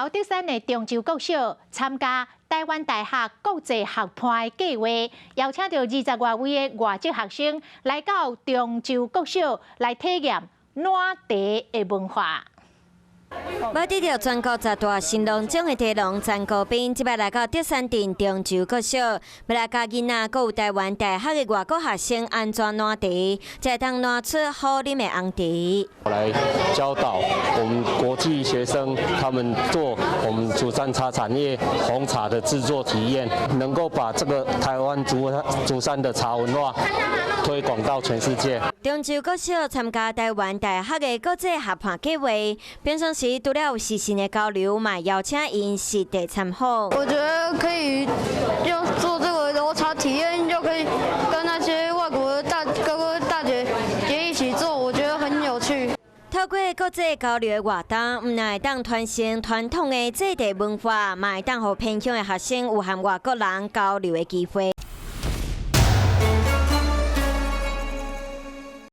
頭竹山的中洲國小參加臺灣大學國際學伴的計劃，邀請著二十外位的外籍學生來到中洲國小來體驗湳茶的文化。欲得著全國十大新農獎的茶農詹國斌，這擺來到竹山鎮中洲國小，欲來教囡仔，閣有臺灣大學的外國學生按怎湳茶，才會當湳出好啉的紅茶。來教導我們國際學生，他們做我們竹山茶產業紅茶的製作體驗，能夠把這個臺灣竹山的茶文化推廣到全世界。中洲國小參加臺灣大學的國際合伴計劃，平常時除了有實時的交流，嘛邀請𪜶實地參訪。我覺得可以要做這個樓茶體驗，就可以跟那些外國的大哥哥大姐姐一起做，我覺得很有趣。透過國際交流的活動，毋但會當傳承傳統的在地文化，嘛會當予偏鄉的學生有和外國人交流的機會。